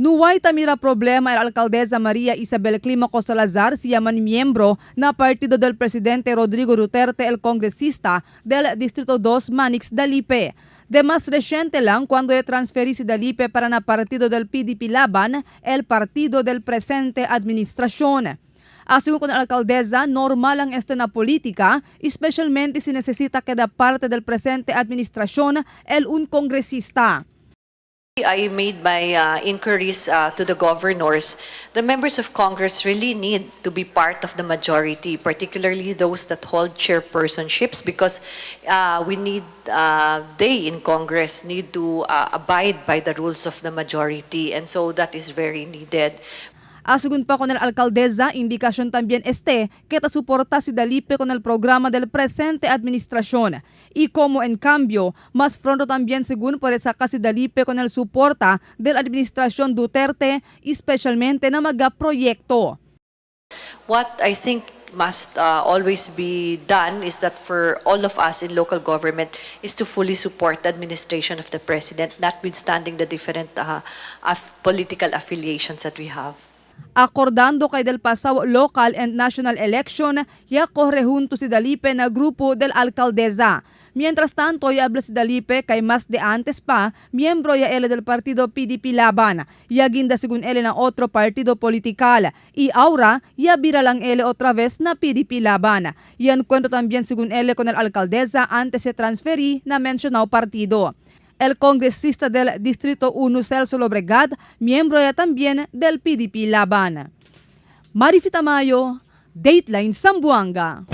Nuway tamira problema el alcaldesa María Isabel Clímaco Salazar si yaman miembro na partido del presidente Rodrigo Duterte el congresista del Distrito 2 Manix Dalipe. De más reciente lang cuando e transferí si Dalipe para na partido del PDP Laban, el partido del presente administración. Así con la alcaldesa, normal ang este na política, especialmente si necesita queda parte del presente administración el un congresista. I made my inquiries to the governors. The members of Congress really need to be part of the majority, particularly those that hold chairpersonships, because they in Congress need to abide by the rules of the majority, and so that is very needed. Según pa con el alcaldesa, indicación también este que ta suporta si Dalipe con el programa del presente administración. Y como en cambio, más pronto también según por esa casi Dalipe con el soporta de la administración Duterte, especialmente na maga proyecto. What I think must always be done is that for all of us in local government is to fully support the administration of the president, notwithstanding the different political affiliations that we have. Acordando kay del pasado local and national election, ya corre junto si Dalipe na grupo del alcaldesa. Mientras tanto, ya habla si Dalipe kay más de antes pa, miembro ya él del partido PDP Laban. Ya guinda según él na otro partido political. Y ahora, ya vira lang él otra vez na PDP Laban. Y encuentro también según él con el alcaldesa antes se transferí na mencionado partido. El congresista del Distrito 1 Celso Lobregat, miembro ya también del PDP Laban. Marifi Tamayo, Dateline Zamboanga.